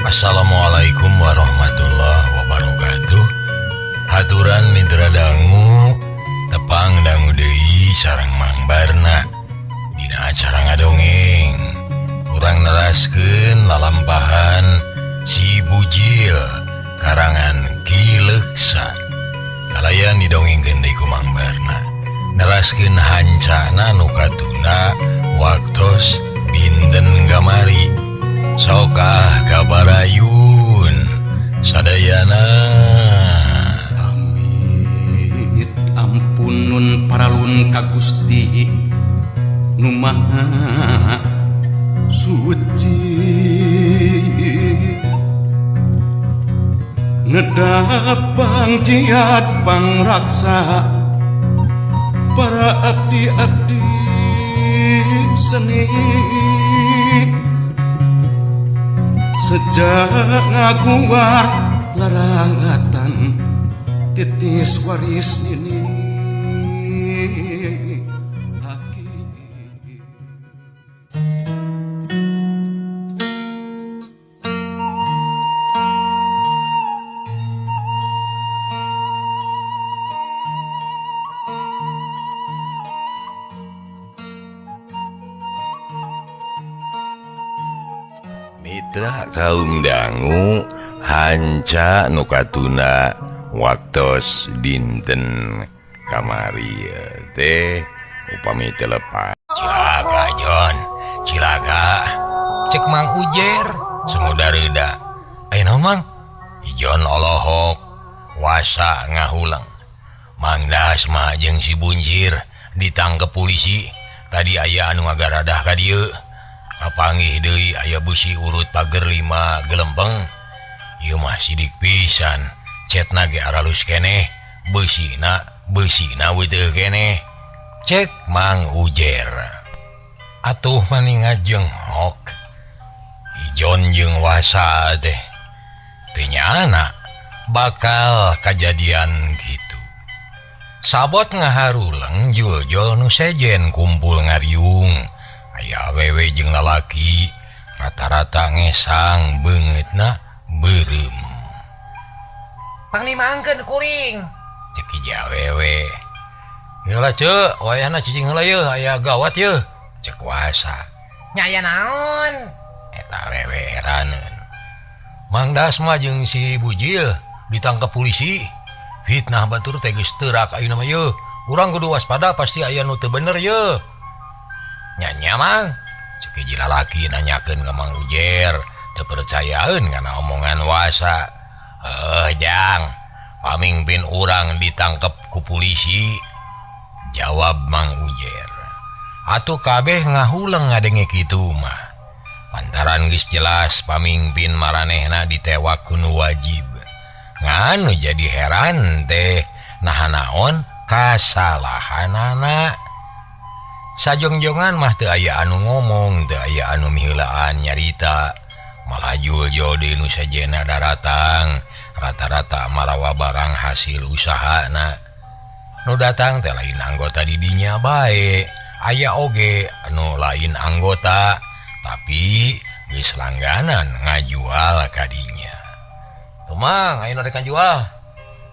Assalamualaikum warahmatullahi wabarakatuh. Haturan mitra dangu tepang dangu deui sareng Mang Barna dina acara ngadongeng. Urang neraskeun lalampahan Si Bujil karangan Ki Leuksa. Kalayan didongengkeun deui ku Mang Barna. Neraskeun hancana nu katuna waktos dinten kamari. Sokah kabarayun sadayana. Amit ampunun paralun ka Gusti nu Maha Suci, nedap pangjiat pangraksa para abdi-abdi seni. Sejak ngaguar larangatan titis waris nini aki. Mitra kaum dangu hanca nu katuna waktos dinten kamari teh upami teu lepas. Cilaka Jon, cilaka. Cek Mang Ujer sumuda reuda. Aya naon Mang? Ijon olohok wasa ngahulang. Mang Dasma jeung si Buncir ditangkep polisi. Tadi aya anu ngagaradah ka dieu. Kapanggih deui aya beusi urut pager 5 gelempeng. Ieu mah sidik pisan. Cetna ge aralus keneh, beusina beusina weuteung keneh. Cek Mang Ujer. Atuh mani ngajenghok. Ijon jeung wasa teh teu nyaana bakal kajadian kitu. Sabot ngaharuleng juljol nu sejen kumpul ngariung. Aya awewe jeung lalaki rata-rata ngesang beungeutna beureum. Panglimangkeun kuring cek hiji awewe. Heula ceu, wayahna cicing heula yeuh aya gawat yeuh cek wasa. Nya aya naon? Eta awewe heraneun. Mang Dasma jeung si Bujil ditangkep polisi. Fitnah batur teh geus teurak ayeuna mah yeuh. Urang kudu waspada pasti aya nu teu bener yeuh. Nya Mang, cek hiji lalaki nanyakeun ka Mang Ujer, teu percayaeun kana omongan wasa. Jang, pamingpin urang ditangkep ku polisi, jawab Mang Ujer. Atuh kabeh ngahuleng ngadenge kitu mah. Lantaran geus jelas pamingpin maranehna ditewak ku nu wajib. Ngan nu jadi heran teh naha naon kasalahanana. Sajongjongan mah teu aya anu ngomong, teu aya anu miheulaan nyarita. Malah juljol deui nu sejena daratang, rata-rata marawa barang hasil usahana. Nu datang teh lain anggota di dinya bae, aya oge anu lain anggota, tapi geus langganan ngajual ka dinya. Tuh Mang, ayeuna rek ngajual.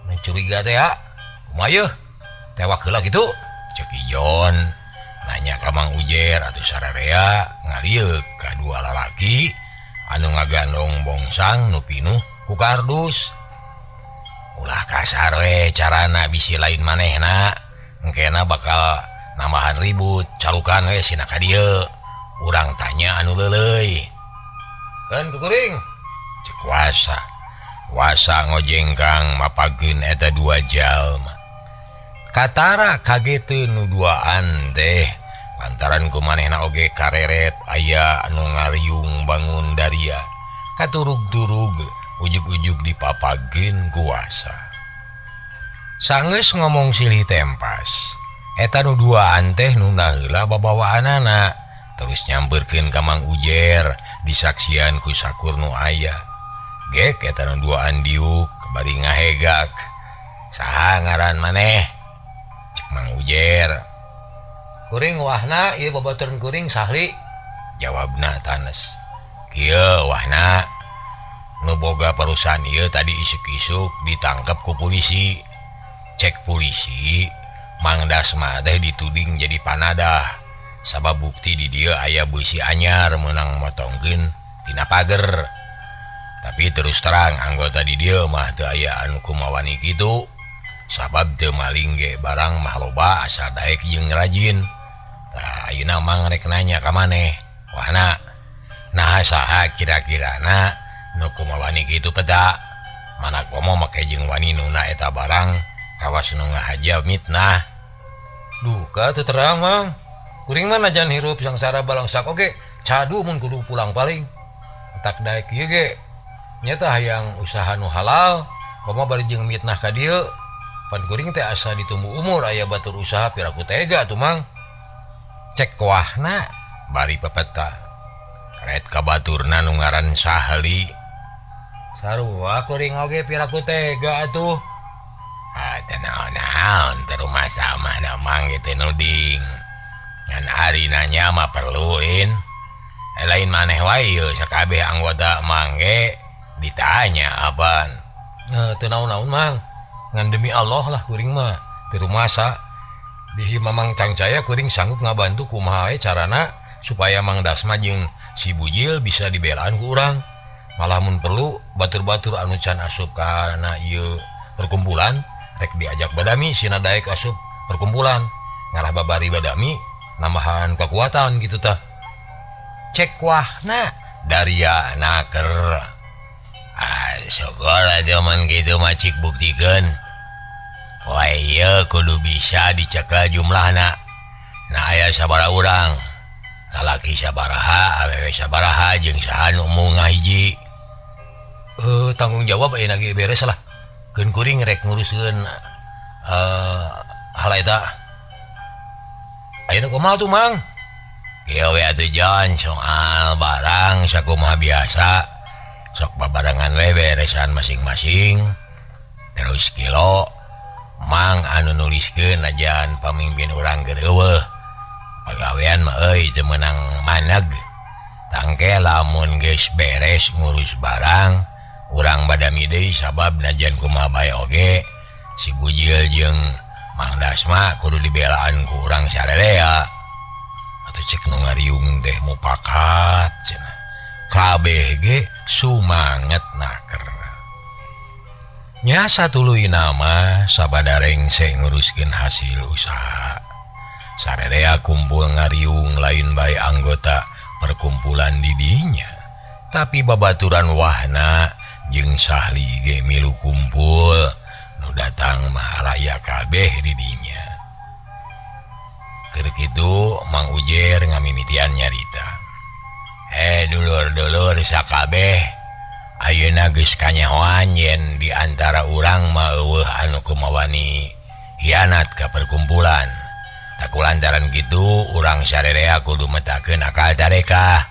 Nu curiga teh ya, kumaha yeuh? Tewak heula kitu, cek Ijon. Nanya ka Mang Ujer atuh sararea ngalieuk ka dua lalaki anu ngagandong bongsang nu pinuh ku kardus. Ulah kasar we carana bisi lain manehna, engkena bakal nambahan ribut, carukan we sina ka dieu. Urang tanya anu leuleuy. Keun kuring cek wasa. Wasa ngojengkang mapageun eta dua jalma. Katara kageteun nu duaan teh lantaran ku manehna oge kareret aya anu ngariung bangun daria katurug-turug ujug-ujug dipapageun ku wasa. Sanggeus ngomong silih tempas eta nu duaan teh nu heula babawaanana terus nyamperkeun ka Mang Ujer disaksian ku sakur nu aya. Gek eta nu duaan diuk bari ngahegak. Saha ngaran maneh? Cek Mang Ujer. Kuring wahna ieu babaturan kuring sahli, jawabna tanes. Kieu wahna Nu boga perusahaan ieu tadi isuk-isuk ditangkap ku polisi. Cek polisi, Mang Dasma teh dituding jadi panadah. Sabab bukti di dieu aya beusi anyar meunang motongkeun tina pager. Tapi terus terang anggota di dieu mah teu aya anu kumawani kitu. Sabab teu maling ge barang mah loba asa daek jeung rajin. Tah ayeuna Mang rek nanya ka maneh. Wahna, naha saha kira-kirana nu kumawani kitu peda? Mana komo make jeung wani nuna eta barang kawas nu ngahaja mitnah. Duka teu terang Mang. Kuring mah najan hirup sangsara balongsak oge cadu mun kudu pulang paling. Tak daek ieu ge nyata hayang usaha nu halal komo bari jeung mitnah ka dieu. Pan kuring teh asa ditumbu umur aya batur usaha piraku tega atuh Mang. Cek kuahna bari pepeta. Ret ka baturna nu ngaran Sahli. Sarua kuring oge piraku tega atuh. Ah teu naon-naon teu rumasa mah da Mang ge teu nuding. Ngan ari nanya mah perluin. Lain maneh wae ieu sakabeh anggota Mang ge ditanya apaan. Teu naon-naon Mang. Ngan demi Allah lah kuring mah teu rumasa. Bihi Mamang cangcaya kuring sanggup ngabantu kumaha we carana supaya Mang Dasma jeung si Bujil bisa dibelaan ku urang. Malah mun perlu batur-batur anu can asup kana ieu perkumpulan rek diajak badami sina daek asup perkumpulan. Ngarah babari badami nambahan kekuatan gitu tah. Cek wahna daria naker. Ah syukur atuh mun kitu mah cik buktikeun. Wah ieu kudu bisa dicekel jumlahna. Nah aya sabaraha urang. Lalaki sabaraha, awewe sabaraha jeung saha nu embung ngahiji. Tanggung jawab ayeuna ge beres lah. Keun kuring rek nguruskeun hal eta. Ayeuna kumaha tuh Mang? Kieu we atuh Jon, soal barang sakumaha biasa. Sok babarengan we beresan masing-masing. Terus kilo Mang anu nuliskeun najan pamimpin urang keur eueuh. Pagawean mah euy teu meunang maneg. Tangke lamun geus beres ngurus barang, urang badami deui sabab najan kumaha bae oge si Bujil jeung Mang Dasma kudu dibelaan ku urang sararea. Atuh cek nu ngariung teh mupakat cenah. Kabeh ge sumanget naker. Nya satuluyna mah sabada rengse nguruskeun hasil usaha. Sarerea kumpul ngariung lain bae anggota perkumpulan didinya, tapi babaturan wahna jeung Sahli ge milu kumpul nu datang mah raya kabeh didinya. Keur kitu Mang Ujer ngamimitian nyarita. Dulur-dulur sakabeh ayeuna geus kanyahoan yen di antara urang mah eueuh anu kumawani hianat ka perkumpulan. Takulantaran kitu urang sarerea kudu metakeun akal tarekah.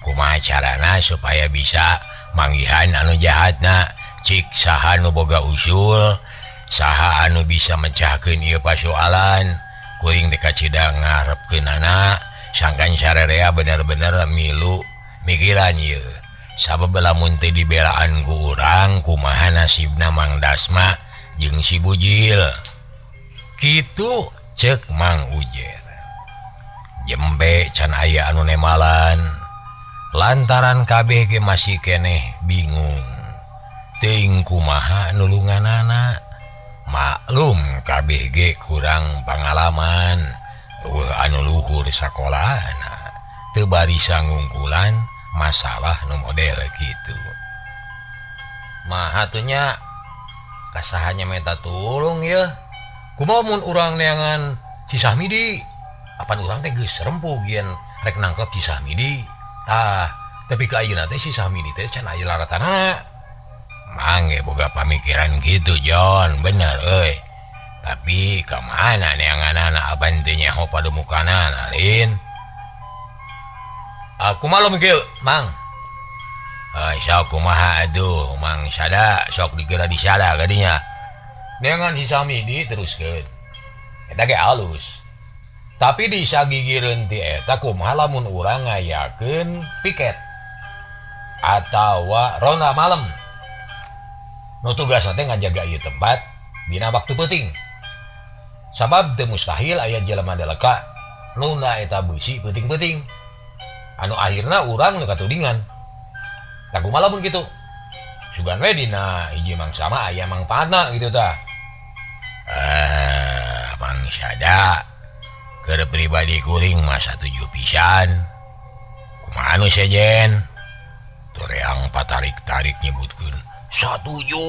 Kumaha carana supaya bisa manggihan anu jahatna, cik saha nu boga usul, saha anu bisa mecahkeun ieu pasoalan. Kuring teh kacida ngarepkeunana sangkan sarerea bener-bener milu mikiran ieu. Sabab lamun teu dibelaan ku urang kumaha nasibna Mang Dasma jeung si Bujil. Kitu cek Mang Ujer. Jembe can aya anu nemalan lantaran kabeh ge masih keneh bingung. Teuing kumaha nulunganana. Maklum kabeh ge kurang pangalaman, eueuh anu luhur sakolana teu barisa ngungkulan masalah nu model kitu. Maha teu nya kasahanya minta tulung yeuh. Kumaha mun urang neangan si Sahmidi? Apan urang teh geus rempuh yen rek nangkep si Sahmidi. Tah, tapi ka ayeuna teh si Sahmidi teh can aya laratanana. Mang ge boga pamikiran kitu Jon, bener euy. Tapi ka mana neanganana apan teu nyaho pademukanana lin? Aku malu mikir, Mang. Sok kumaha atuh, Mang sada sok digera disada kadinya. Neangan si Samidi teruskeun. Eta ge alus. Tapi disagigireun ti eta kumaha lamun urang ngayakeun piket atawa ronda malam. Nu tugasna teh ngajaga ieu tempat dina waktu peuting. Sabab teu mustahil aya jelema daleka nuna eta beusi peuting-peuting. Anu akhirna urang nu katudingan. Tah kumaha lamun kitu? Sugan we dina hiji mangsa mah aya mangpaatna gitu tah. Mangsada keur pribadi kuring mah satuju pisan. Kumaha nu sejen? Toreang patarik-tarik nyebutkeun satuju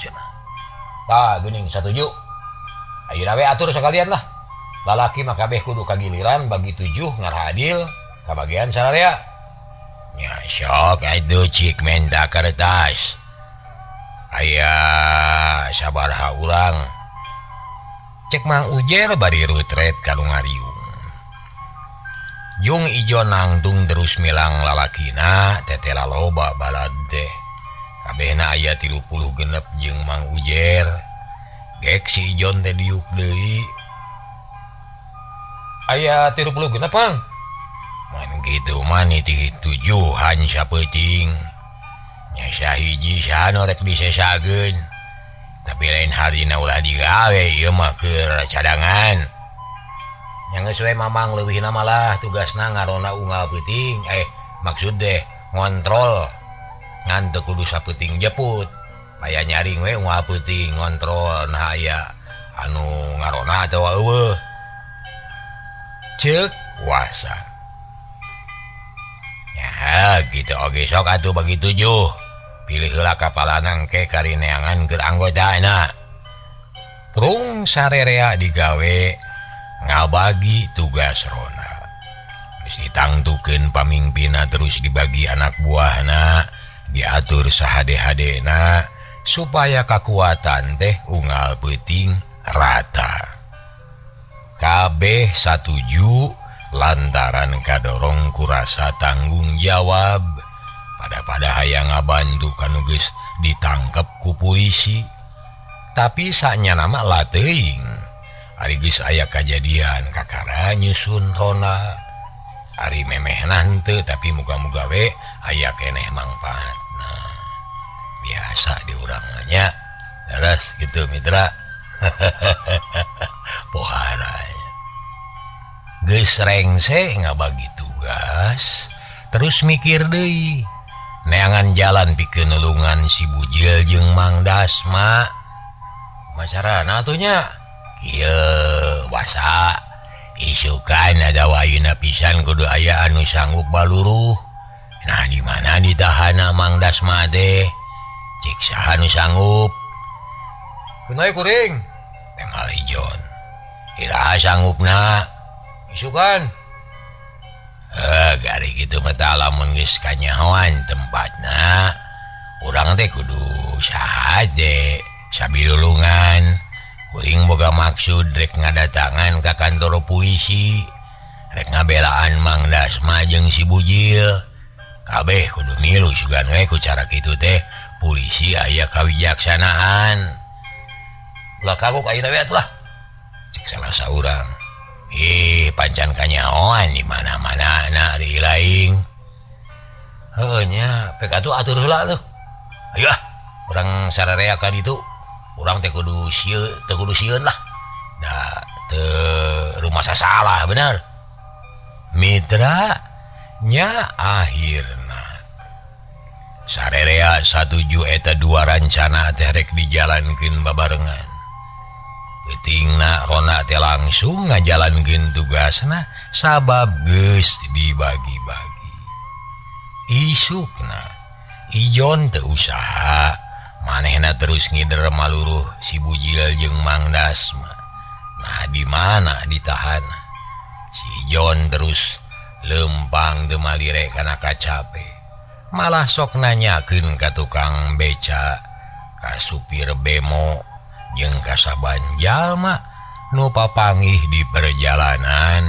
cenah. Tah geuning satuju. Ayeuna we atur sakalian lah. Lalaki mah kabeh kudu kagiliran bagi 7 ngarah adil kabagian sararea. Nya sok atuh cik menta kertas. Aya sabaraha urang. Cek Mang Ujer bari rutret ka nu ngariung. Jung Ijo nangtung terus milang lalakina tetela loba balad teh. Kabehna aya 36 jeung Mang Ujer. Gek si Ijon teh diuk deui. Aya 36 Mang. Man kitu mah nitih tujuhan sapeuting. Nya sahiji saha nu rek disesakeun. Tapi lain harina ulah digawe ieu mah keur cadangan. Nya geus we Mamang leuwihna malah tugasna ngarona unggal peuting. Maksud deh ngontrol. Ngan teu kudu sapeuting jeput. Aya nyaring we unggal peuting ngontrol nah aya anu ngarona atawa eueuh. Ceuk wasa. Ya gitu oge sok atuh bagi 7. Pilih heula kapalana engke karineangan keur anggotana. Prung sarerea digawe ngabagi tugas rona. Geus ditangtukeun pamingpinna terus dibagi anak buahna, diatur sahade-hadena supaya kakuatan teh unggal peuting rata. Kabeh satuju lantaran kadorong kurasa tanggung jawab pada-pada hayang ngabantu kanu geus ditangkep ku polisi. Tapi sanyana mah lah teuing. Ari geus aya kajadian kakara nyusun rona. Ari memehna henteu tapi muga-muga we aya keneh mangpaatna. Biasa di urang mah nya. Leres gitu mitra. Pohara. Geus rengse ngabagi tugas terus mikir deui. Neangan jalan pikeun nulungan si Bujil jeung Mang Dasma. Macarana atuh nya? Ieu wasa isukan ada wayuna pisan kudu aya anu sanggup baluruh. Nah di mana ditahana Mang Dasma teh? Cik saha nu sanggup? Kunaon kuring? Temal Ijon. Iraha sanggupna? Isukan. Gari kitu mah tah lamun geus kanyahoan tempatna. Urang teh kudu saha teh sabilulungan. Kuring boga maksud rek ngadatangan ka kantor polisi, rek ngabelaan Mang Dasma jeung si Bujil. Kabeh kudu milu sugan we ku cara kitu teh polisi aya kawijaksanaan. Ulah kagok ayeuna we atuh lah. Cek salah saurang. Pancan kanyahoan di mana-mana na ari laing. Heuh nya, pek atuh atur heula tuh. Ayo ah, urang sararea ka ditu. Urang teh kudu sieun, teu kudu sieun lah. Da teu rumasa salah bener. Mitra nya akhirna sarerea satuju eta dua rancana teh rek dijalankeun babarengan. Peutingna rona teh langsung ngajalankeun tugasna sabab geus dibagi-bagi. Isukna Ijon teu usaha manehna terus ngider maluruh si Bujil jeung Mang Dasma. Nah di mana ditahan? Si Ijon terus lempang teu malire kana kacape. Malah sok nanyakeun ka tukang beca, ka supir bemo jeung kasaban jalma nu papanggih di perjalanan,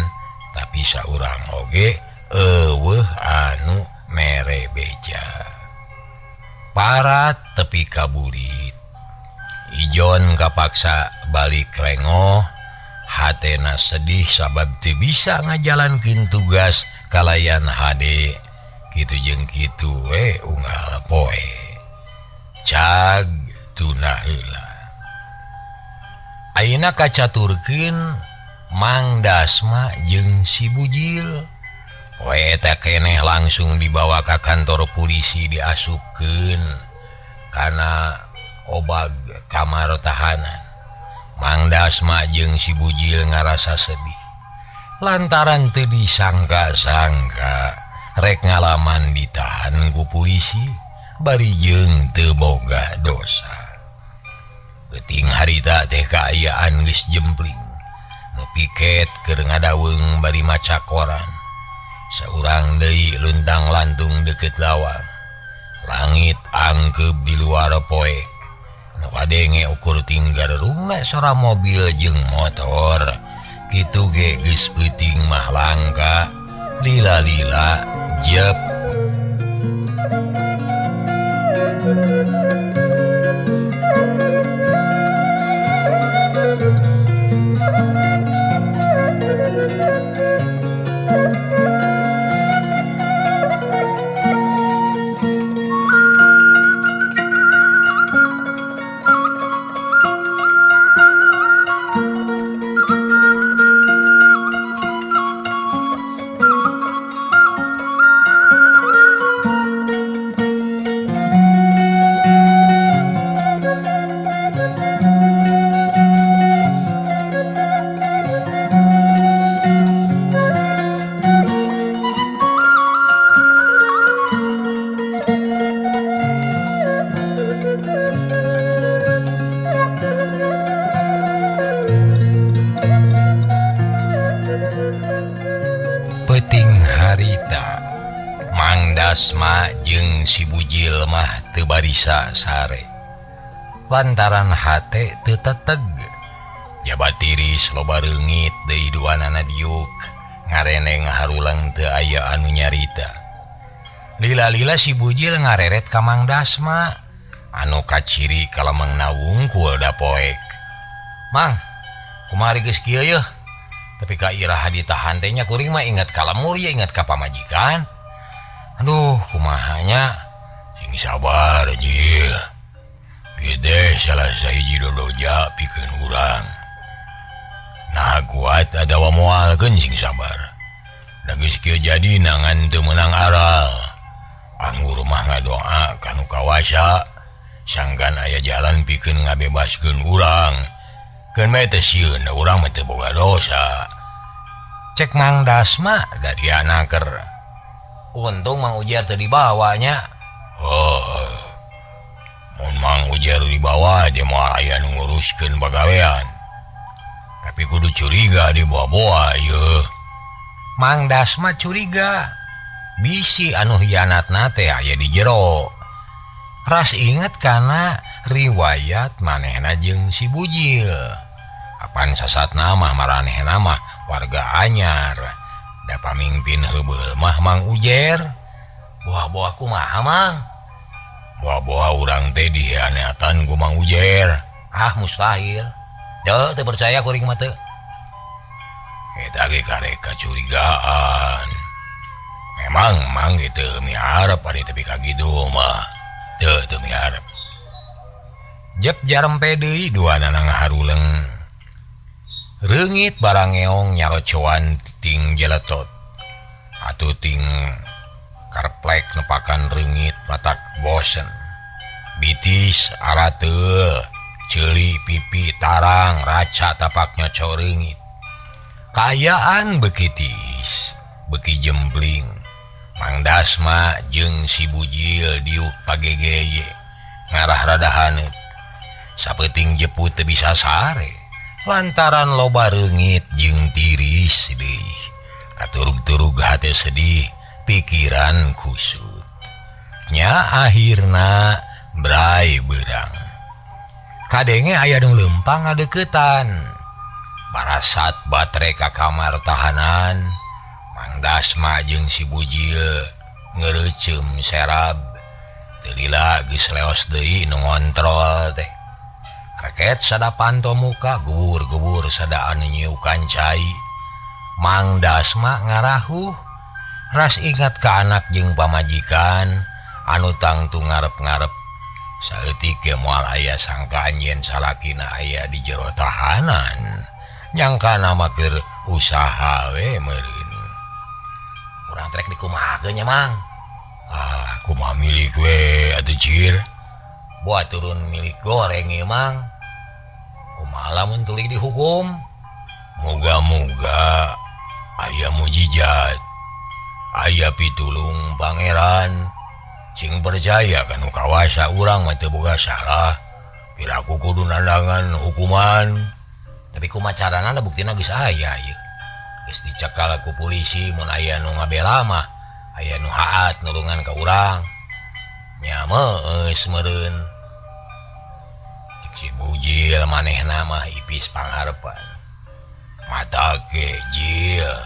tapi saurang oge eueuh anu mere beca. Parat tepi kaburit. Ijon kapaksa balik lengoh, hatena sedih sabab teu bisa ngajalankeun tugas kalayan hade. Kitu jeung kitu we unggal poe. Cag waktuna heula. Ayeuna kacaturkeun Mang Dasma jeung si Bujil. We eta keneh langsung dibawa ka kantor polisi diasupkeun kana obag kamar tahanan. Mang Dasma jeung si Bujil ngarasa sedih lantaran teu disangka-sangka rek ngalaman ditahan ku polisi bari jeung teu boga dosa. Peuting harita teh kaayaan geus jempling nu piket keur ngadaweung bari maca koran. Saurang deui luntang lantung deukeut lawang. Langit angkeub di luar poek. Nu kadenge ukur tinggal rungna sora mobil jeung motor. Kitu ge geus peuting mah langka. Lila-lila jep. Harita Mang Dasma jeung si Bujil mah teu barisa sare lantaran hate teu teteg. Jaba tiris loba reungit deui duanana diuk ngareneng harulang teu aya anu nyarita. Lila-lila si Bujil ngareret ka Mang Dasma anu kaciri kalemengna wungkul da poek. Mang, kumaha geus kieu yeuh? Tapi ka iraha ditahan teh nya kuring mah ingat ka lemur ya ingat ka pamajikan. Aduh, kumahanya sing sabar Jil. Ieu teh salah sahiji doloja pikeun urang. Nah kuat atawa moalkeun sing sabar. Da geus kieu jadi nangan teu meunang aral. Anggur mah ngadoa ka nu kawasa sangkan aya jalan pikeun ngabebaskeun urang. Keun bae teh sieun da urang mah teu boga dosa. Cek Mang Dasma dari anaker. Untung Mang Ujar teu dibawanya. Oh. Mun Mang Ujar dibawa dia moal aya nu nguruskeun pagawean. Tapi kudu curiga dibawa-bawa yeuh. Mang Dasma curiga. Bisi anu hianatna teh aya di jero. Ras inget kana riwayat manehna jeung si Bujil. Apan sasatna mah maranehna mah warga anyar. Da pamingpin heubeul mah Mang Ujer. Boa-boa kumaha Mang? Boa-boa urang teh dihianatan ku Mang Ujer. Ah mustahil. Teu teu percaya kuring mah teu. Eta ge karek kacurigaan. Memang Mang ge teu miharep ari tepi ka kitu mah. Teu teu miharep. Jep jarempe deui duanana ngaharuleng. Reungit barangeong nyarocoan ting jeletot. Atuh ting karplek nepakan reungit matak bosen. Bitis arateul, ceuli pipi tarang raca tapak nyoco reungit. Kaayaan beuki tiis, beuki jempling. Mang Dasma jeung si Bujil diuk pagegeye ngarah rada haneut. Sapeuting jeput teu bisa sare lantaran loba reungit jeung tiris deui. Katurug-turug hate sedih, pikiran kusut. Nya akhirna brai beurang. Kadenge aya nu leumpang ngadeuketan. Barasat batre ka kamar tahanan. Mang Dasma jeung si Bujil ngereuceum serab. Teu lila geus leos deui nu ngontrol teh. Raket sada panto muka gubur-gubur sadaan nyiukan cai. Mang Dasma ngarahuh ras ingat ka anak jeung pamajikan anu tangtu ngarep-ngarep Saeutik ge moal aya sangkaan yen salakina aya di jero tahanan. Nyangkana mah keur usaha we meureun. Urang trek dikumahakeun nya Mang. Ah, kumaha milik we atuh Cir. Buat turun milik goreng ieu Mang. Kumaha lamun tuluy dihukum? Moga-moga aya mujizat, aya pitulung pangeran. Sing percaya kanu kawasa urang mah teu boga salah. Piraku kudu nandangan hukuman. Tapi kumaha carana buktina geus aya ieu. Geus dicekal ku polisi mun aya nu ngabela mah, aya nu haat nulungan ka urang. Nya meus meureun. Cik si Bujil manehna mah ipis pangharepan. Mata ge Jil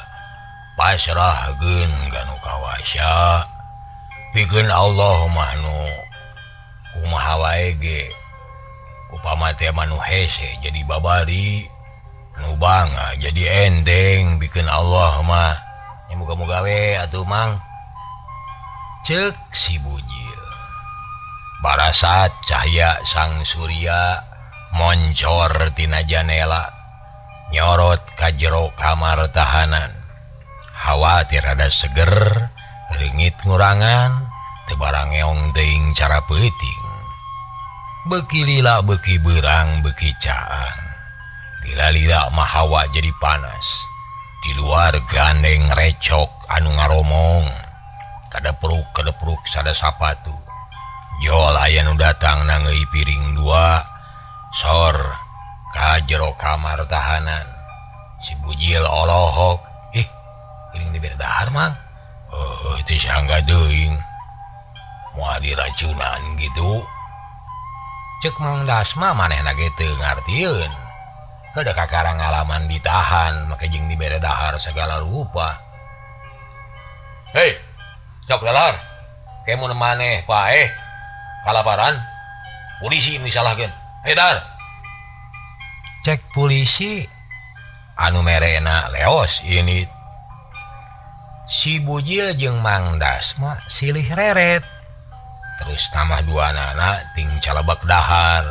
pasrahkeun ka nu kawasa. Pikeun Allah mah nu kumaha wae ge upama teh mah nu hese jadi babari, nu bangga jadi enteng pikeun Allah mah. Nya muga-muga we atuh Mang. Ceuk si Bujil. Barasat cahaya sang surya moncor tina janela nyorot ka jero kamar tahanan. Hawa teh rada seger, reungit ngurangan, teu barangeong teuing cara peuting. Beuki lila beuki beurang beuki caang. Lila-lila mah hawa jadi panas. Di luar gandeng recok anu ngaromong. Kadepruk-kadepruk sada sapatu. Jol aya nu datang nangeui piring dua sor ka jero kamar tahanan. Si Bujil olohok, ih, piring dibere dahar Mang. Oh, teu sangka teuing. Moal diracunan gitu. Ceuk Mang Dasma manehna ge teu ngartieun. Heuh kakara ngalaman ditahan make jeung dibere dahar segala rupa. Hei, sok dalar. Ke mun maneh paeh kalaparan, polisi misalahkeun. Hei dar. Cek polisi anu merena leos ini. Si Bujil jeung Mang Dasma silih reret. Terus tambah dua anak ting calebak dahar.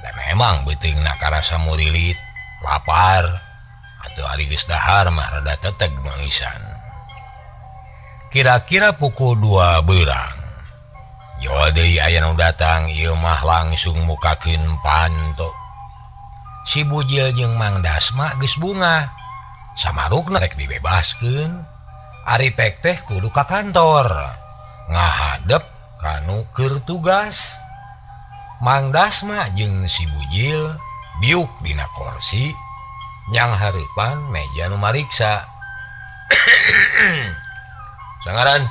Dan memang beuteungna karasa murilit, lapar. Atuh ari geus dahar mah rada teteg mangisan. Kira-kira pukul 2 beurang. Jol deui aya nu datang ieu mah langsung mukakeun panto. Si Bujil jeung Mang Dasma geus bungah. Samarukna rek dibebaskeun. Ari pek teh kudu ka kantor. Ngahadep kanu keur tugas. Mang Dasma jeung si Bujil diuk dina kursi nyang hareupan meja nu mariksa. Sangaran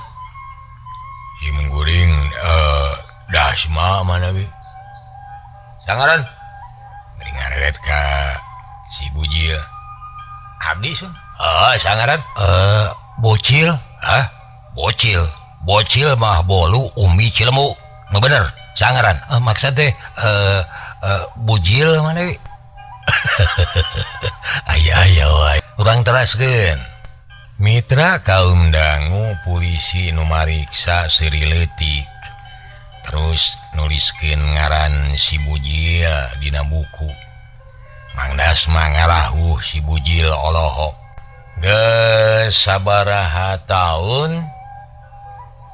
si mungguring Dasma mana bi? Sangaran bari ngareret ka si Bujil. Abdi sun. Oh, sangaran bocil. Hah? Bocil. Bocil mah bolu umi cilemu. Nu bener, sangaran. Maksud teh bujil mana wi? Aya aya wae. Urang teraskeun. Mitra kaum dangu polisi nu mariksa seuri leutik. Terus nuliskeun ngaran si Bujil dina buku. Mang Dasma ngarahuh si Bujil olohok. Geus sabaraha taun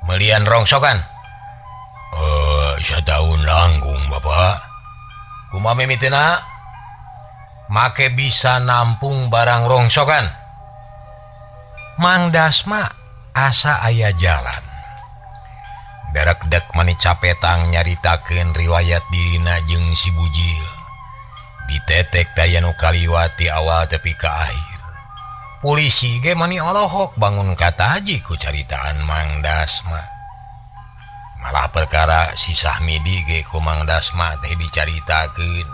melian rongsokan? Sataun langkung Bapak. Kumaha mimitina? Make bisa nampung barang rongsokan. Mang Dasma asa aya jalan. Berekdek mani capetang nyaritakeun riwayat dirina jeung si Bujil. Ditetek daya nu kaliwat ti awal tepi ka akhir. Polisi ge mani olohok bangun kataji ku caritaan Mang Dasma. Malah perkara si Sahmidi ge ku Mang Dasma teh dicaritakeun.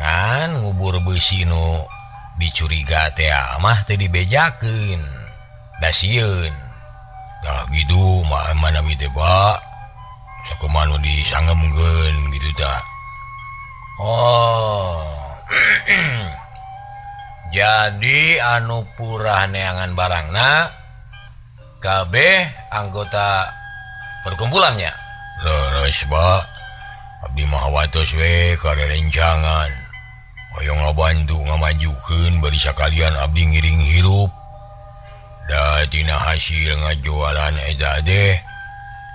Ngan ngubur beusi nu dicuriga teh mah teu dibejakeun. Da sieun. Tah gitu mah mana teh Pak. Sakumaha nu disangemkeun gitu tah. Oh. Jadi anu purah neangan barangna kabeh anggota perkumpulannya. Leres Pak, abdi mah watos we karerencangan. Hoyong ngabantu ngamajukeun bari sakalian abdi ngiring hirup. Da tina hasil ngajualan eta teh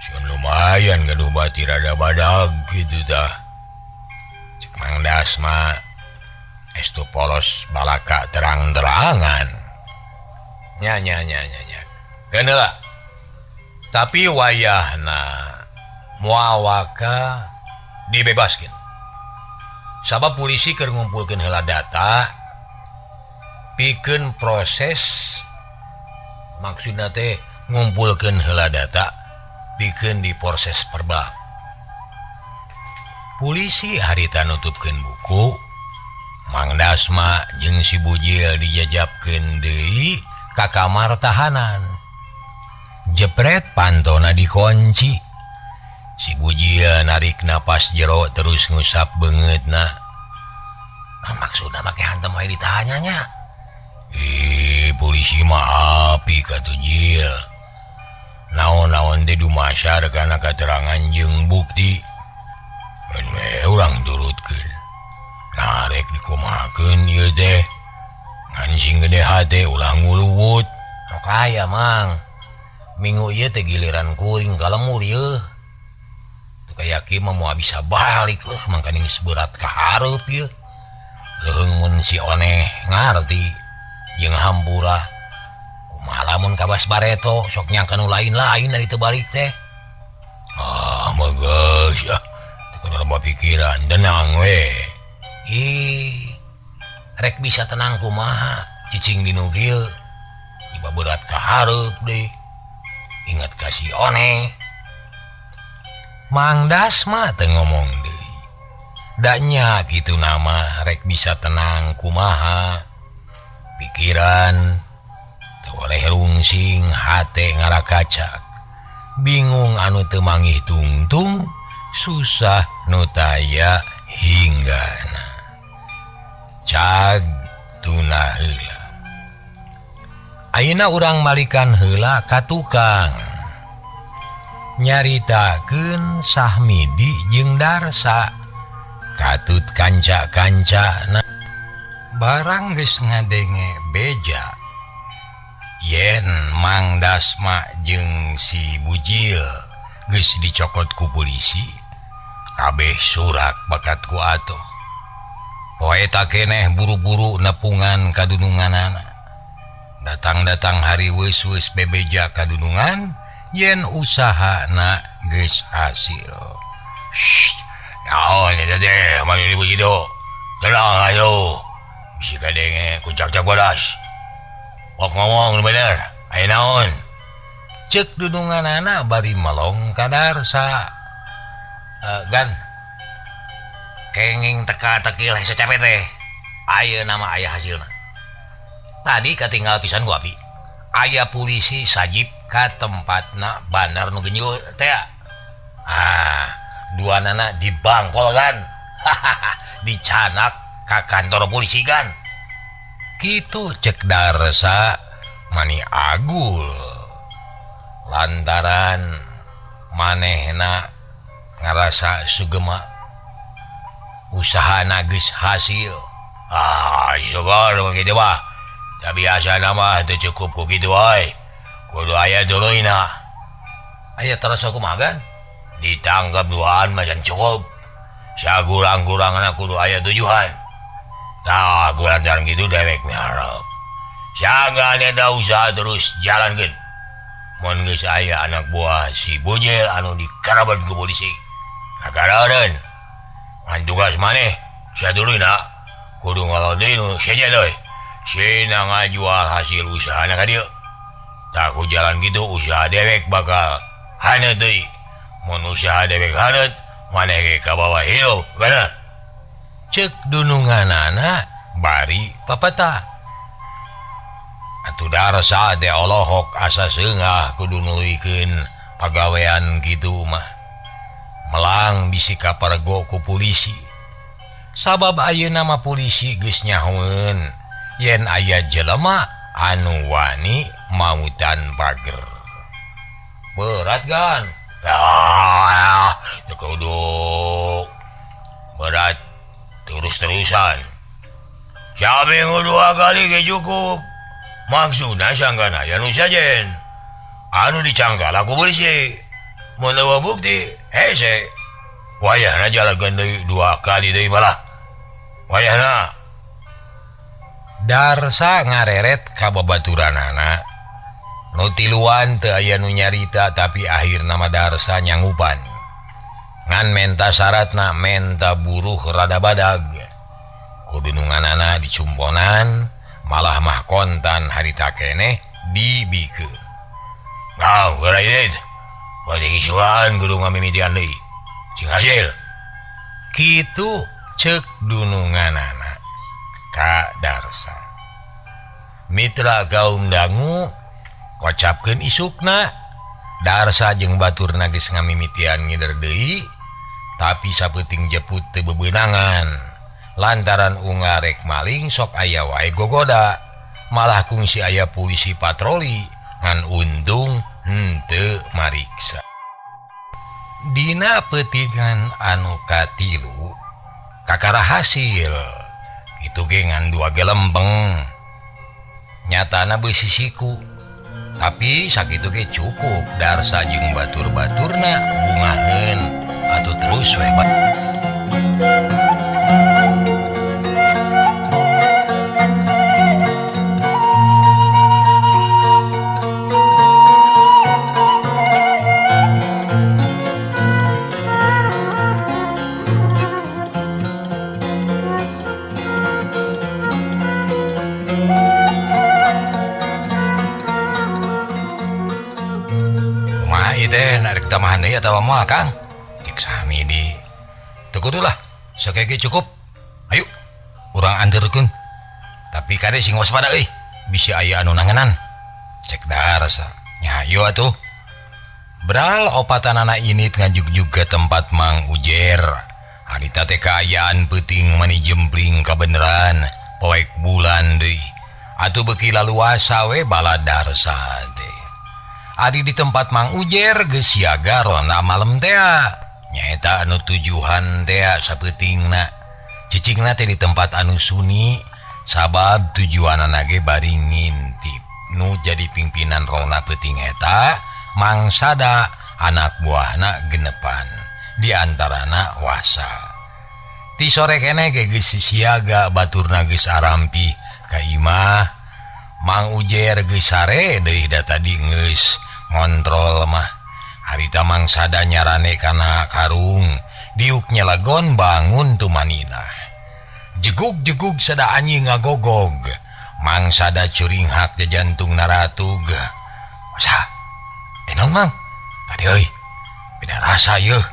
sieun lumayan gaduh batir rada badag kitu tah. Cek Mang Dasma estu polos balaka terang-terangan. Nya nya nya nya nya. Geuneuh. Tapi wayahna muawaka dibebaskeun. Sabab polisi keur ngumpulkeun heula data pikeun proses, maksudna teh ngumpulkeun heula data pikeun diproses verbal. Polisi harita nutupkeun buku, Mang Dasma jeung si Bujil dijajabkeun deui ka kamar tahanan. Jepret pantona dikunci. Si Bujil narik napas jero terus ngusap beungeutna. Nah, maksudna make hantem wae ditanya nya. Ih, polisi mah apik atuh Jil. Naon-naon teh dumasar kana katerangan jeung bukti. Mun we urang turutkeun. Nah, rek dikumahakeun ieu teh. Ngan sing gede hate ulah nguluwut. Sok aya Mang. Minggu ieu teh giliran kuring ka lemur ieu. Kayak mah moal bisa balik leuh mangkaning geus berat ka hareup ieu. Leuheung mun si oneh ngarti jeung hampura. Kumaha lamun ka Bas Bareto sok nyangka nu lain-lain dari teu balik teh. Ah, mah geus ah. Teu kudu loba pikiran, tenang we. Ih, rek bisa tenang kumaha cicing di nu kieu. Iba berat ka hareup deui. Ingat ka si oneh. Mang Dasma teu ngomong deui. Da nya kitu nama rek bisa tenang kumaha. Pikiran teu oleh rungsing, hate ngarakacak. Bingung anu teu mangih tungtung, susah nu taya hinggana. Cag tuna heula. Ayeuna urang malikan heula ka tukang. Nyaritakeun Sahmidi jeung Darsa katut kanca-kancana. Barang geus ngadenge beja yen Mang Dasma jeung si Bujil geus dicokot ku polisi, kabeh surak bakat ku atuh. Poe eta keneh buru-buru nepungan kadununganana. Datang-datang hari weus-weus bebeja kadunungan yen usahana geus hasil. Shh, naon eta teh mani ribut kitu? Tenang ayo. Bisi kadenge ku cak-cak bodas. Pok ngomong nu bener, aya naon? Ceuk dununganana bari melong ka Darsa. Gan. Kenging teka-teki lah secapek teh. Ayeuna mah aya hasilna. Tadi katinggal pisan ku api. Aya polisi sajib ka tempatna bandar nu genjul teh. Ah, duanana dibangkol kan. Dicanak ka kantor polisi kan. Kitu cek Darsa mani agul. Lantaran manehna ngarasa sugema usahana geus hasil. Ah, syukur kitu mah. Da biasa mah teu cukup ku kitu euy. Kudu aya duluyna. Aya terus kumaha kan? Ditangkap duaan mah can cukup. Sagurang-kuranganna kudu aya tujuhan. Tah, kulantaran kitu dewek miharep. Sanggan eta usaha terus jalankeun. Mun geus aya anak buah si Bujil anu dikarabat ku polisi. Kakarareun. Ngan tugas maneh saduluyna kudu ngalodin nu sejen euy. Sina ngajual hasil usahana ka dieu. Tah ku jalan kitu usaha dewek bakal haneut deui. Mun usaha dewek haneut, maneh ge kabawa hirup, bener. Ceuk dununganana bari papatah. Atuh Darsa teh olohok asa seungah kudu nuluykeun pagawean kitu mah. Melang bisi kapargo ku polisi. Sabab ayeuna mah polisi geus nyahoeun yen aya jelema anu wani mautan pager. Berat kan? Teu kudu berat terus-terusan. Saminggu 2 kali ge cukup. Maksudna sangkan aya nu sajen. Anu dicangkal ku polisi. Mun eueuh bukti, hese. Wayahna jalankeun deui 2 kali deui malah. Wayahna Darsa ngareret ka babaturanana. Nu tiluan teu aya nu nyarita tapi akhirna mah Darsa nyanggupan. Ngan menta syaratna menta buruh rada badag. Kudununganana dicumponan malah mah kontan harita keneh dibikeun. Nah, geura ieu. Bade isuan kudu ngamimitian deui. Cing hasil. Kitu ceuk dununganana ka Darsa. Mitra kaum dangu kocapkeun isukna. Darsa jeung baturna geus ngamimitian ngider deui, tapi sapeuting jeput teu bebeunangan. Lantaran unga rek maling sok aya wae gogoda. Malah kungsi aya polisi patroli ngan untung henteu mariksa. Dina peutingan anu katilu kakara hasil itu ge ngan 2 gelembeng. Nyatana beusi siku. Tapi sakitu ge cukup Darsa jeung batur-baturna bungaheun atuh terus we. Tamahan deui atawa moal Kang? Cek sami di. Teu kudu lah, sakieu cukup. Ayo, urang anterkeun. Tapi kade sing waspada euy, bisi aya anu nangenan. Cek Darsa. Nya hayu atuh. Bral opatanana init ngajugjug ke tempat Mang Ujer. Harita teh kaayaan peuting mani jempling kabeneran, poek bulan deui. Atuh beuki laluasa we bala Darsa teh. Ari di tempat Mang Ujer geus siaga ronda malem tea. Nyaeta anu tujuhan tea sapeutingna. Cicingna teh di tempat anu suni sabab tujuanana ge bari ngintip. Nu jadi pimpinan ronda peuting eta Mang Sada anak buahna genepan di antarana Wasa. Ti sore keneh ge geus siaga baturna geus arampi ka imah. Mang Ujer geus sare deui da tadi geus ngontrol mah. Harita Mang Sada nyarane kana karung diuk nyelagon bangun tumaninah. Jegug-jegug sada anjing ngagogog. Mang Sada curinghak di jantung naratug. Masa naon Mang? Tadi euy beda rasa yeuh.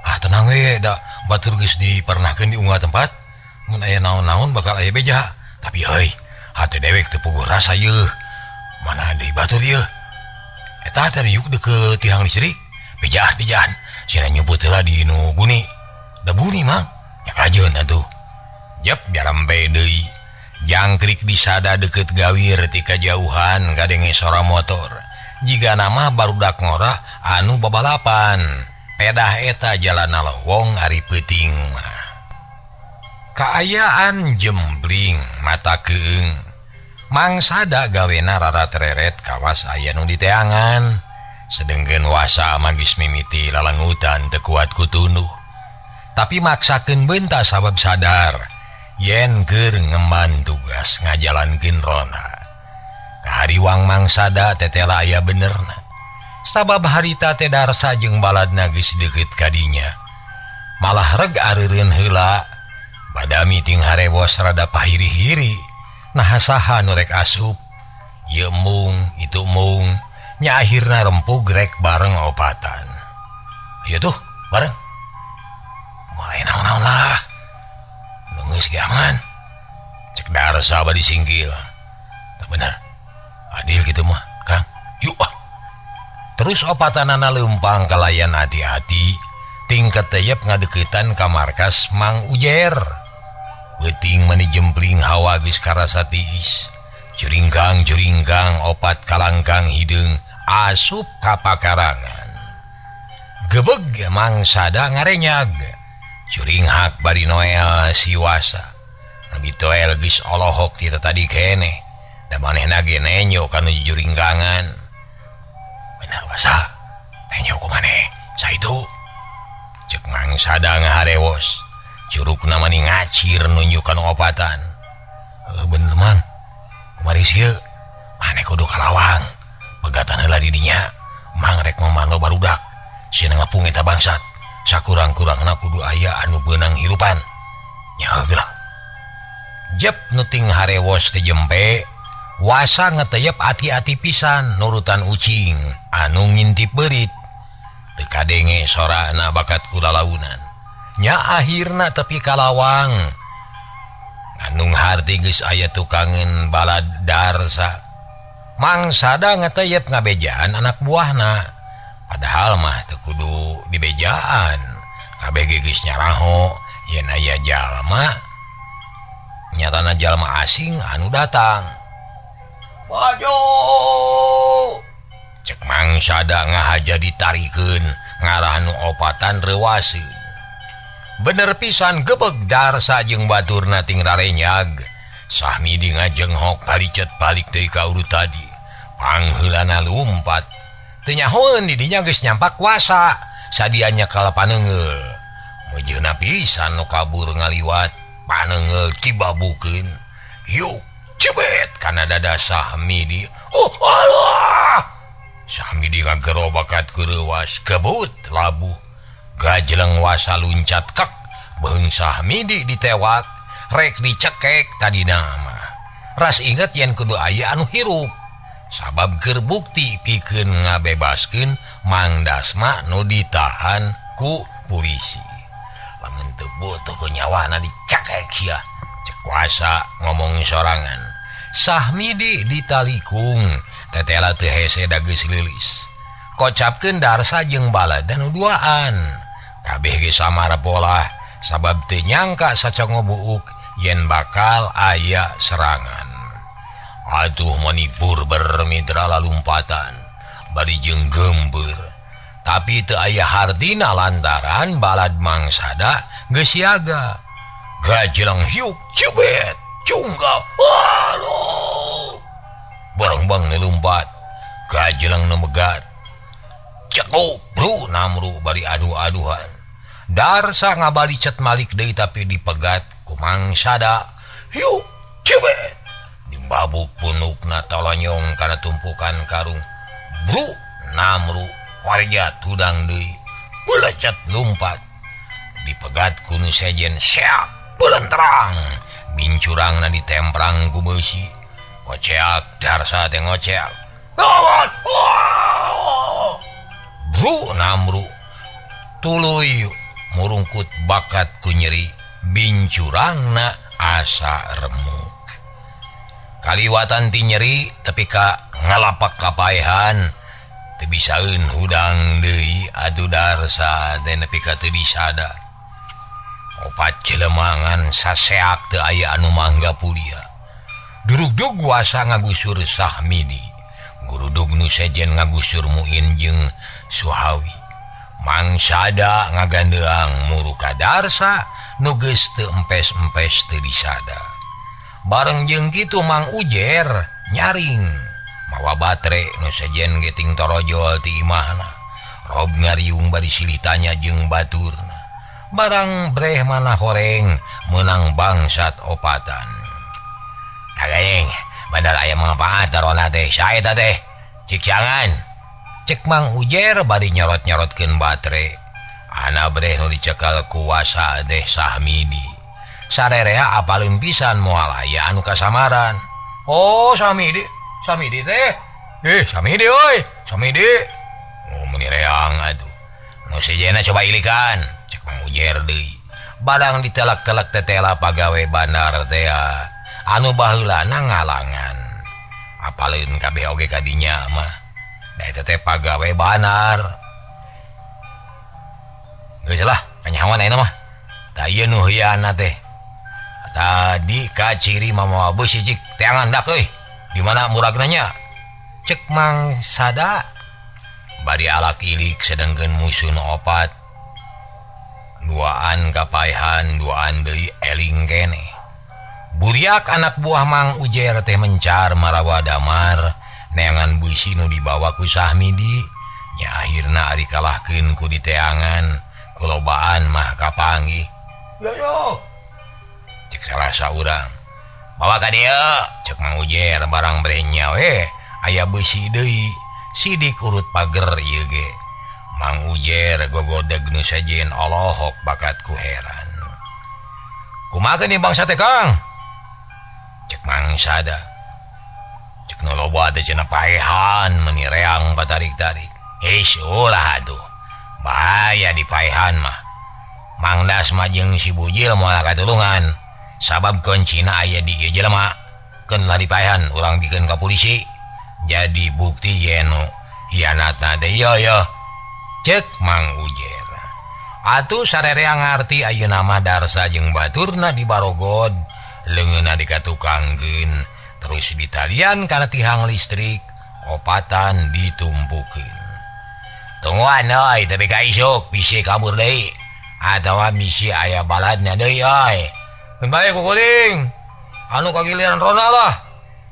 Ah tenang we da batur geus dipernahkeun di unggal tempat. Mun aya naon-naon bakal aya beja. Tapi euy hate dewek teu puguh rasa yeuh. Mana deui batur yeuh. Eta teh yuk deukeut tihang listrik. Bejaan-bejaan sina nyumput heula di nu guni. Da buni Mang. Ya kajeun atuh. Jep jarampe deui. Jangkrik disada deukeut gawir ti kajauhan kadenge sora motor. Jiga nama barudak ngora anu babalapan. Pedah eta jalana lowong ari peuting mah. Kaayaan jembling mata keung. Mang Sada gawena rara-tereret kawas aya nu diteangan. Sedengkeun Wasa magis mimiti lalangutan teu kuat ku tunduh. Tapi maksakeun beunta sabab sadar yen keur ngemban tugas ngajalankeun ronda. Kahariwang Mang Sada tetela aya benerna. Sabab harita teh Darsa jeung baladna geus deukeut ka dinya. Malah reg areureun heula. Badami ting harewos rada pahiri-hiri. Nah saha nu rek asup? Ieu mung, itu mung. Nya akhirna rempug rek bareng opatan. Ayo tuh, bareng. Mulai naon-naon lah. Nu geus ge aman. Cek Darsa bari singkil. Teu bener. Adil gitu mah, Kang. Yuk ah. Terus opatanana leumpang kalayan hati-hati. Tingkat teyep ngadeuketan ka markas Mang Ujer. Peuting mani jempling hawa geus karasa tiis. Juringkang-juringkang opat kalangkang hideung asup ka pakarangan. Gebeg Mangsada ngarenyag. Curinghak bari Noel siwasa. Ditoel geus olohok ti tadi keneh. Da manehna ge nenyo kana juringgangan. Bener wasa. Nenyo ku maneh. Saitu. Cek Mangsada ngaharewos. Curugna mani ngacir nunjukan opatan. Bener Mang. Kumari sieu. Maneh kudu kalawang. Pegatan heula di dinya. Mang rek mamano barudak. Sieun ngapung eta bangsat. Sakurang-kurangna kudu aya anu beunang hirupan. Nya heula. Jep nuting harewos teh jempe, wasa ngeteyep ati-ati pisan nurutan ucing anu ngintip beurit. Teu kadenge sorana bakat kulalaunan. Nya akhirna tepi kalawang. Anung harti geus aya tukangeun balad Darsa. Mangsada ngeteyep ngabejaan anak buahna. Padahal mah teu kudu dibejaan. Kabeh ge geus nyaraho yen aya jalma nyatana jalma asing anu datang. Maju! Cek Mangsada ngahaja ditarikeun ngarah nu opatan reuwaseun. Bener pisan gebeg Darsa jeung baturna ting rarenyag. Sahmidi ngajenghok balicet balik deui ka urut tadi. Pangheulana lumpat. Teu nyahoeun di dinya geus nyampak wasa. Sadia nyekal paneunggeul. Mejeuna pisan nu kabur ngaliwat. Panengel tibabukeun. Yuk cebet kana dada Sahmidi. Oh Allah. Sahmidi ngagero bakat kureuwas kebut labuh. Gajeleng wasa luncat kek beung Sahmidi ditewak rek dicekek tadina mah. Ras inget yen kudu aya anu hirup. Sabab keur bukti pikeun ngabebaskeun Mang Dasma nu ditahan ku polisi. Lamun teu butuh ku nyawana dicekek sia. Cek kuasa ngomong sorangan. Sahmidi ditalikung tetela teu hese da geus leulis. Kocapkeun Darsa jeung balad nu duaan. Kabeh ge samar polah sabab teu nyangka sacongo buuk yen bakal aya serangan. Aduh mani burber mitra lalumpatan bari jeung gembeur. Tapi teu aya hartina lantaran balad Mangsada geus siaga. Gajeleng hiuk cebet cunggal. Aduh. Barengbang nu lumpat. Gajeleng nu megat. Cekuk bru namru bari adu-aduhan. Darsa ngabalicet malik deui tapi dipegat ku Mangsada. Hiuk cebet. Dibabuk punukna tolonyong kana tumpukan karung. Bru namru warja tudang deui belecet lumpat dipegat ku nu sejen seak belenterang bincurangna ditemprang ku beusi koceak Darsa teh ngoceak gawat bru namru tuluy murungkut bakat ku nyeri bincurangna asa remuk kaliwatan ti nyeri tepi ka ngalapak kapaehan teu bisaeun hudang deui atuh Darsa teh nepi ka teu disada. Opat jelemangan saseak teu aya anu mangga pulia. Durugdug wasa ngagusur Sahmidi. Gurudug nu sejen ngagusur Muin jeung Suhawi. Mangsada ngagandeang muruka Darsa nu geus teu empes-empes teu disada. Bareng jeung kitu Mang Ujer nyaring mawa batre nu sejen ge ting torojol ti imahna. Rob ngariung bari silih tanya jeung baturna. Barang breh mana horeng meunang bangsat opatan. Daging badal aya manfaat darona teh saeta teh. Cik jangan. Cek Mang Ujer bari nyorot-nyorotkeun batre. Ana breh nu dicekal kuasa teh Sahmidi. Sarerea apaleun pisan moal aya anu kasamaran. Oh Sahmidi. Samidi teh. Samidi euy, Samidi. Oh meuni reang atuh. Nu sejena coba ilikan, cek Mang Ujer deui. Barang ditelak-telak tetela pagawe bandar teh anu baheulana ngalangan. Apaleun kabeh oge ka dinya mah. Da eta teh pagawe bandar. Geus lah, kanyahoan ayeuna mah. Tah ieu nu heuana teh. Tadi kaciri mamawa beusi cik teangan dak euy. Di mana muragna nya? Cek Mangsada Bari alak ilik sedengkeun musuh nu opat. Duaan kapaehan, duaan deui eling keneh. Buriak anak buah Mang Ujer teh mencar marawa damar neangan beusi nu dibawa ku Sahmidi. Nya akhirna ari kalahkeun ku diteangan, kulobaan mah kapanggih. Yo cek salah saurang. Bawa ka dieu, cek Mang Ujer barang brenya we aya beusi deui. Sidik urut pager ieu ge. Mang Ujer gogodeg nu sejen olohok bakat ku heran. Kumaha nih bangsa teh Kang? Cek Mang Sada. Cek nu loba teh cenah paehan meuni reang patarik-tarik. His ulah atuh. Bahaya di paehan mah. Mang Dasma jeung si Bujil moal katulungan. Sabab kuncina aya di ieu jelema. Keun lah dipaehan urang bikeun ka polisi. Jadi bukti yen nu hianatna teh yo yo. Cek Mang Ujer. Atuh sarerea ngarti ayeuna mah Darsa jeung baturna di barogod, leungeunna dikatukangkeun, terus ditalian kana tihang listrik, opatan ditumpukeun. Tungguan euy, tapi ka isuk bisi kabur deui atawa bisi aya baladna deui euy. Bae kukuring. Anu kagiliran rona lah.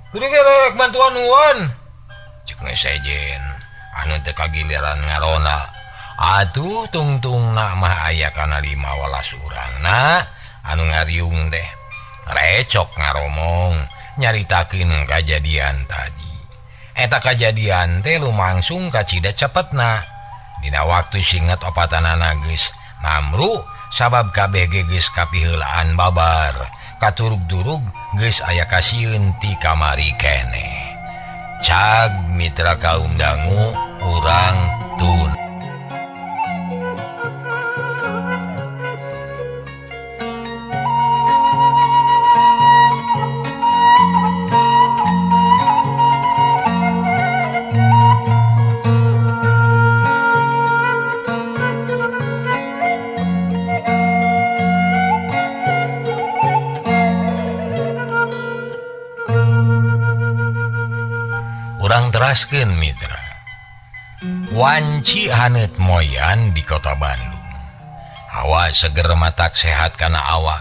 Kuring rek bantuan nuwun. Cek sejen anu teu kagiliran ngarona. Atuh tungtungna mah aya kana 15 urangna anu ngariung deh. Recok ngaromong nyaritakeun kajadian tadi. Eta kajadian teh lumangsung kacida cepetna. Dina waktu singet opatanana geus mamru sabab kabeh ge geus kapiheulaan babar. Katurug-durug geus aya kasieun ti kamari keneh. Cag mitra kaum dangu urang tun. Teraskeun mitra. Wanci haneut moyan di kota Bandung. Hawa seger matak sehat kana awak.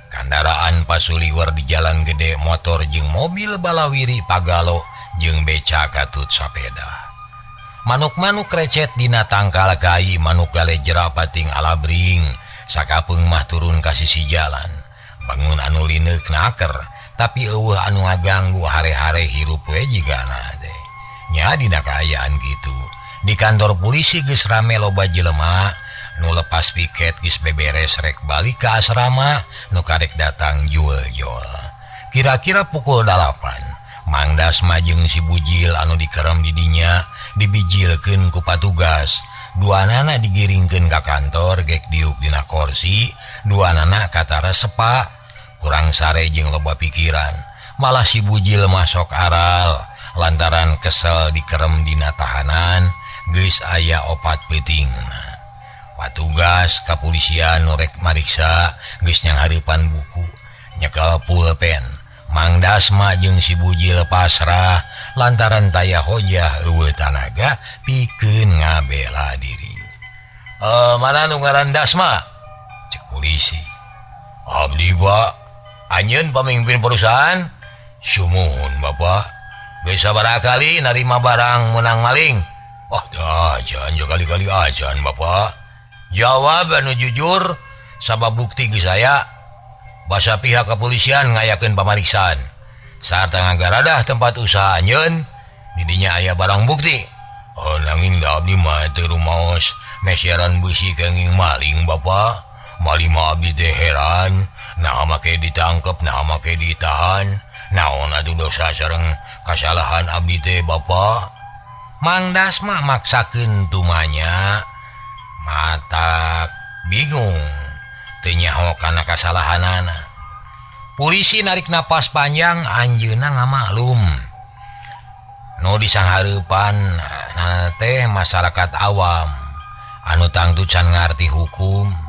Kandaraan pasuliwer di jalan gede motor jeung mobil balawiri pagalo jeung beca katut sapeda. Manuk-manuk recet dina tangkal kai, manuk galejra pating alabring, sakapeung mah turun ka sisi jalan. Bangun anu lineuk naker, tapi eueuh anu ngaganggu hare-hare hirup we jigana teh. Nya dina kaayaan kitu. Di kantor polisi geus rame loba jelema, nu lepas piket geus beberes rek balik ka asrama, nu karek datang jual-jual. Kira-kira pukul 8, Mang Dasma jeung si Bujil anu dikerem di dinya dibijilkeun ku patugas. Duanana digiringkeun ka kantor gek diuk dina kursi, duanana katara sepa. Kurang sare jeung loba pikiran. Malah si Bujil masuk aral lantaran kesel dikerem dina tahanan geus aya opat peutingna. Patugas kapolisian nu rek mariksa geus nyanghareupan buku, nyekel pulpen. Mang Dasma jeung si Bujil pasrah lantaran taya hojah eueuh tanaga pikeun ngabela diri. Mana nu ngaran Dasma? Cek polisi. Abdi Pak. Anjeun pemimpin perusahaan? Sumuhun Bapak. Geus sabaraha kali narima barang menang maling? Oh, ajan kali-kali ajan Bapak. Jawab anu jujur sabab bukti geus aya. Basa pihak kepolisian ngayakeun pamariksaan. Sarta ngagaradah tempat usaha anjeun, di dinya aya barang bukti. Oh, nanging da abdi mah teu rumaos mesiaran beusi kenging maling Bapak. Malima abdi teh heran, nah make ditangkep, nah make ditahan. Naon atuh dosa sareng kasalahan abdi teh Bapak? Mang Dasma maksakeun tumanya, matak bingung teu nyaho kana kasalahanana. Polisi narik napas panjang, anjeunna ngamaklum. Nu disanghareupan teh masyarakat awam anu tangtu can ngarti hukum.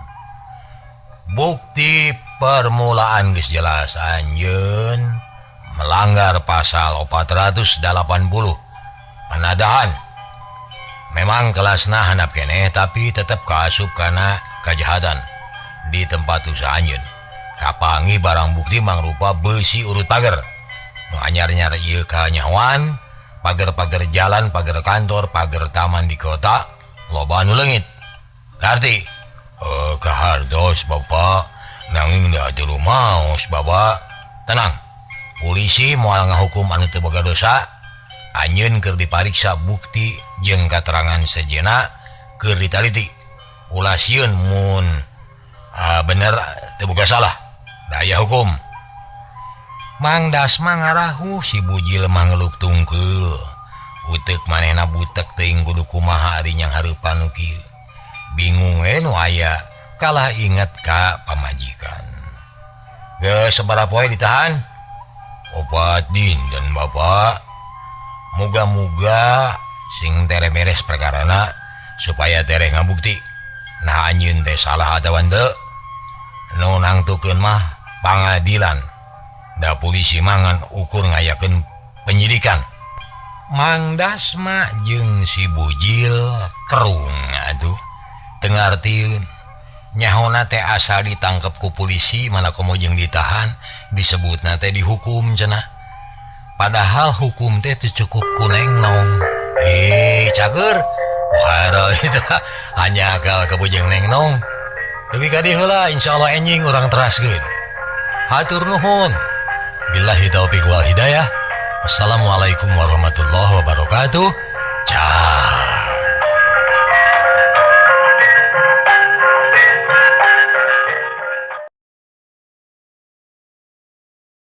Bukti permulaan geus jelas anjeun melanggar pasal 480 penadahan. Memang kelasna handap keneh tapi tetep kaasup kana kajahatan di tempat usaha anjeun. Kapangi barang bukti mangrupa besi urut pager. Nu anyar-anyar ieu kanyahoan, pager-pager jalan, pager kantor, pager taman di kota loba anu leungit. Karti, kahartos Bapak, nanging da teu maos Bapak. Tenang. Polisi moal ngahukum anu teu boga dosa. Anjeun keur dipariksa bukti jeung katerangan sejenna keur ditaliti. Ulah sieun mun bener teu boga salah. Da aya hukum. Mang Dasma ngarahu si Bujil mangeluk tungkeul. Uteuk manehna butek teuing kudu kumaha ari nyang hareupan nu kieu. Bingung we nu aya kalah inget ka pamajikan. Geus sabaraha poe ditahan? 4 dinten Bapak. Muga-muga sing tereh beres perkarana supaya tereh ngabukti. Nah anjeun teh salah atawa henteu? Nu nangtukeun mah pangadilan. Da polisi mangan ukur ngayakeun penyidikan. Mang Dasma jeung si Bujil kerung atuh. Teu ngartieun. Nyahona teh asal ditangkep ku polisi malah komo jeung ditahan disebutna teh dihukum cenah. Padahal hukum teh teu cukup ku nengnong. Cager. Wah, itu hanya akal kabujeng nengnong. Dugi ka dieu heula insyaallah enjing urang teraskeun. Hatur nuhun. Billahi taufiq wal hidayah. Wassalamualaikum warahmatullahi wabarakatuh. Ciao.